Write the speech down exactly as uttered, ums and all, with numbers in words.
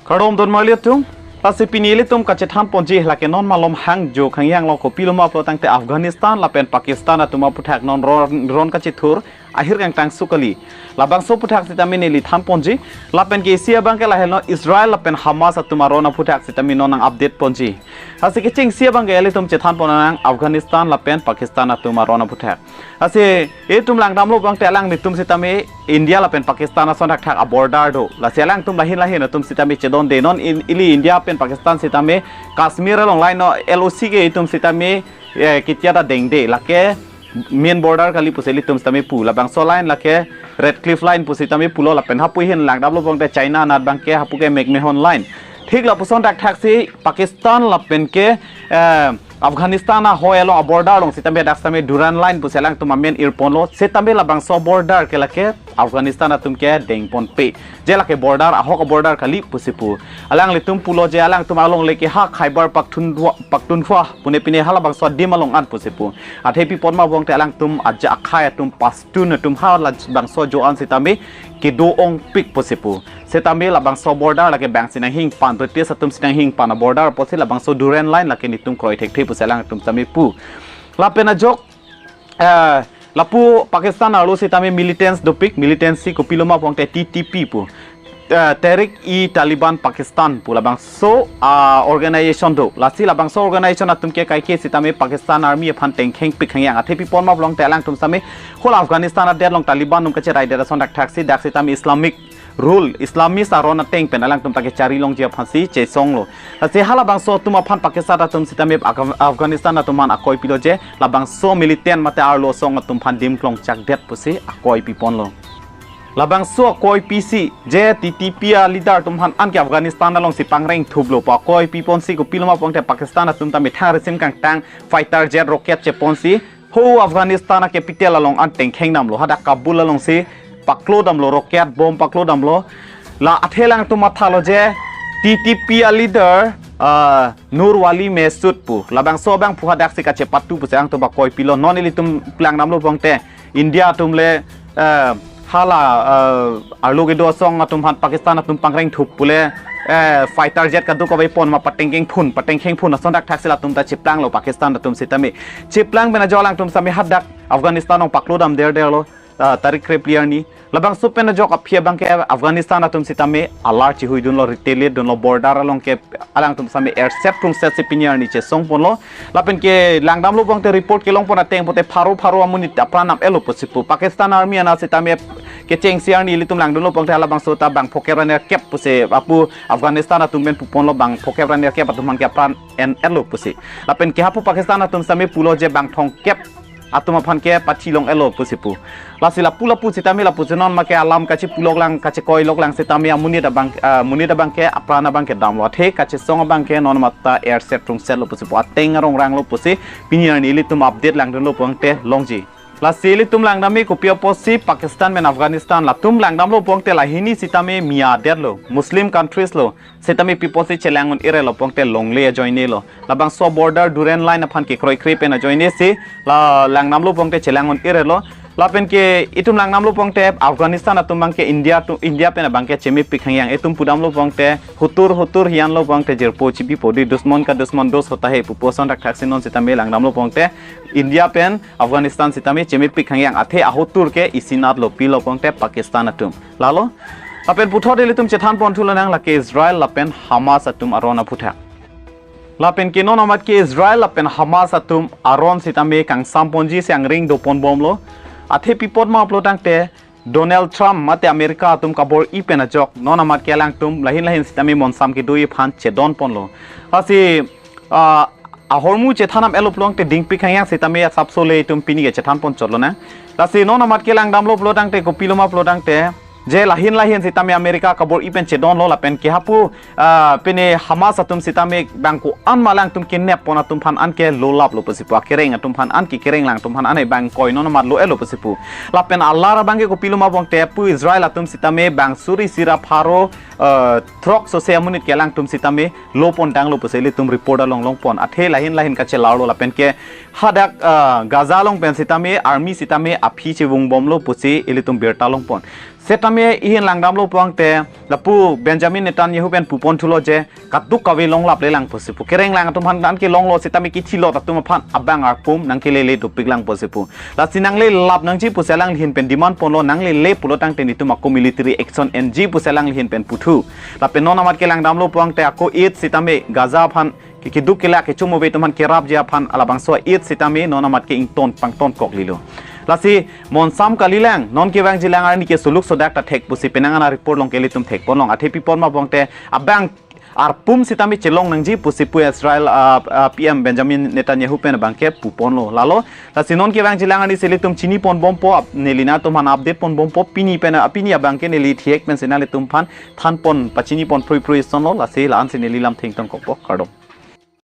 Kardom don marli atum, lasi pini ilitum kachethan ponji lake non malom hangjo khangyang lo, kopilo ma pulo tangte Afghanistan lapen Pakistan atum aphuthak non ron, ron kachethur ahir kangtang sukali. Labangso aphuthak sitame neli than ponji, lapen ke isi abang ke lahelo Israel lapen Hamas atum aron aphuthak sitame non nang update ponji. Lasi kecheng isi abang ke ilitum chethan pon nang Afghanistan lapen Pakistan atum aron aphuthak. Lasi itum langdamlo pulo tangte alanglitum sitame India lapen Pakistan ason thakthak a-border do. Lasi alangtum lahin lahin atum sitame chedonde non in, ili India pen Pakistan sitame Kashmir along line no L O C ke itum sitame, eh, kitia ta dengde lake main border kali pusi ilitum sitame pu. Labangso line lake Red Cliff Line pusi sitame pulo, lapen hapu ahin langdamlo pulo tangte China anat abang ke hapu ke McMahon Line. Thik lapuson thakthak si Pakistan lapen ke, eh, Afghanistan ahoi along a-border along sitame dak sitame Durand Line pusi alangtum amen irponlo, sitame labangso border ke lake Afghanistan atum ke dengponpe. Je lake border ahok a-border kali pusi pu. Alanglitum pulo je alangtum alongle ke ha Khyber Pakhtunkhwa, Pakhtunkhwa pune pine halabangso adim along an pusi pu. Athe pi apot ma pulo tangte alangtum aja akhai atum Pashtun atum halabangso ajo an sitame kedo ongpik pusi pu. Sitame labangso border lake bang si nanghingpan, British atum si nanghingpan a-border apotsi labangso Durand Line lake netum kroi thekthe pusi alangtum sitame pu. Lapen ajok, eh, lapu Pakistan arlo sitame militants dopik, militants si kopilo ma pulo tangte T T P pu. Eh, Tehrik-e-Taliban Pakistan pu labangso, ah, organization do. Lasi labangso organization atum ke kaike sitame Pakistan Army aphan tengkhengpik khangyang. Athe pi apot ma pulo tangte alangtum sitame hala Afghanistan adet along Taliban atum kacheraide ason thakthak si dak sitame Islamic rule, Islamist aron ateng pen alangtum ta kechari longji aphan si chesonglo. Lasi halabangso atum aphan Pakistan atum sitame Afga-, Afghanistan atum aphan akoi pilo je labangso militant mate arlo asong atum aphan dim klongchakdet pusi akoi piponlo. Labangso akoi pisi je T T P a-leader atum aphan anke Afghanistan along si pangreng thuplo pu akoi piponsi kopilo ma pulo tangte Pakistan atum ta methang resim kangtang fighter jet rocket cheponsi ho Afghanistan a-capital along an tengkheng damlo, hadak Kabul along si paklo damlo, rocket bomb paklo damlo. La athe alangtum mathalo je T T P a-leader, ah, Nur Wali Mehsud pu labangso abangphu hadak si kachepatu pusi alangtum akoi pilo. Non ilitum langdamlo pulo tangte India atum le, eh, hala, eh, arlo kedo asong atum aphan Pakistan atum pangreng thup pule, eh, fighter jet kadokave pon ma patengkheng phun, patengkheng phun ason thakthak si latum ta cheplanglo Pakistan atum sitame. Cheplang pen ajok alangtum sitame hadak Afghanistan along paklo damder derlo, eh, tarik krepli arni. Labangso pen ajok aphi abang ke Afghanistan atum sitame alar chihui dunlo, retaliate dunlo, border along ke alangtum sitame airset krungset si pini arni chesong ponlo. Lapen ke langdamlo pulo tangte report kelong pon ateng pote pharo pharo amonit apran nam-etlo pusi pu. Pakistan Army anat sitame kechengsi arni ilitum langdamlo pulo tangte halabangso ta bang phokep ra nerkep pusi apu Afghanistan atum pen puponlo, bang phokep ra nerkep atum aphan ke apran en-etlo pusi. Lapen ke hapu Pakistan atum sitame pulo je bang thomkep atum aphan ke pathi long-etlo pusi pu. Lasi lapu lapu sitame lapusi non ma ke alam kachepulok lang, kachekoilok lang sitame amonit abang, ah, monit abang ke apran abang ke damlo. Athe kachesong abang ke non mata airset krungsetlo pusi pu. Ateng arong ranglo pusi pini arni ilitum update langdamlo pulo tangte longji. Lasi ilitum langdamji kopi apotsi Pakistan pen Afghanistan latum langdamlo pulo tangte lahini sitame mia detlo. Muslim countries lo. Sitame pi apotsi chelang un-irelo pulo tangte longle ajoinelo. Labangso border Durand Line aphan kekroikre pen ajoine si la langdamlo pulo tangte chelang un-irelo. Lapen ke itum langdamlo pulo tangte Afghanistan atum abang ke India tu, India pen abang ke chemepik khangyang. Itum pudamlo pulo tangte hutur hutur hiyanlo pulo tangte jirpo chipipo, di dusman ka dusman dost hota hai pupo ason thakthak si non sitame langdamlo pulo tangte India pen Afghanistan sitame chemepik khangyang. Athe ahutur ke isinatlo, pilo pulo tangte Pakistan atum. Lalo, lapen puthot ilitum chethan pon thulo nang lake Israel lapen Hamas atum aron aphuthak. Lapen ke non amat ke Israel lapen Hamas atum aron sitame kangsam ponji si angring do pon bomlo. Athe pi apot ma pulo tangte Donald Trump mate America atum kabor-i pen ajok non amat ke alangtum lahin lahin sitame monsam kedoji aphan chedon ponlo. Lasi, ah, ahormu chethan nam-etlo pulo tangte dingpik khangyang sitame asapso le itum pini ke chethan pon chotlo nang. Lasi non amat ke langdamlo pulo tangte kopilo ma pulo tangte Je lahin lahin sitame America kabor-i pen chedonlo lapen ke hapu, ah, pine Hamas atum sitame bang ko-an ma alangtum kenep pon atum aphan anke lolaplo pusi pu, akereng atum aphan anke kereng lang atum aphan ane bang koi non amat lo-etlo pusi pu. Lapen alar abangke kopilo ma bongte pu Israel atum sitame bang suri sira pharo, ah, throk sose amonit ke alangtum sitame lo pon tanglo pusi ilitum report along long pon. Athe lahin lahin kachelarlo lapen ke hadak, ah, Gaza along pen sitame army sitame aphi chevung bomlo pusi ilitum birta long pon. Setame ihin langdamlo puangte lapu Benjamin Netanyahu pen pu pon thulo je kaduk kave longlap le lang pusi pu. Kereng lang atum aphan anke longlo sitame kithilot atum aphan abang arpum nangkelele dopik lang pusi pu. Lasi nanglelap nangji pusi alanglihin pen demand ponlo, nanglele pulo tangte netum ako military action enji pusi alanglihin pen puthu. Lapen non amat ke langdamlo puangte ako it sitame Gaza aphan ke keduk kelak kechomove atum aphan kerapji aphan labangso it sitame non amat ke ington pangton koklilo. Lasi monsam kalilang, non kevangjilang arni ke suluk sodak ta thek pusi penang ana report along ke ilitum thek pon long. Athe pi pon ma bongte abang arpum sitame chelong nangji pusi pu Israel, ah, ah, P M Benjamin Netanyahu pen abangke pu ponlo. Lalo, lasi non kevangjilang arni si ilitum chini pon bompo, ap-, neli nangtum aphan update pon bompo, pini pen, ah, pini abangke neli thek pen si nanglitum aphan than pon pachini pon phrui phrui sonlo, lasi la-an si neli lam thengtong kokpo, kardom.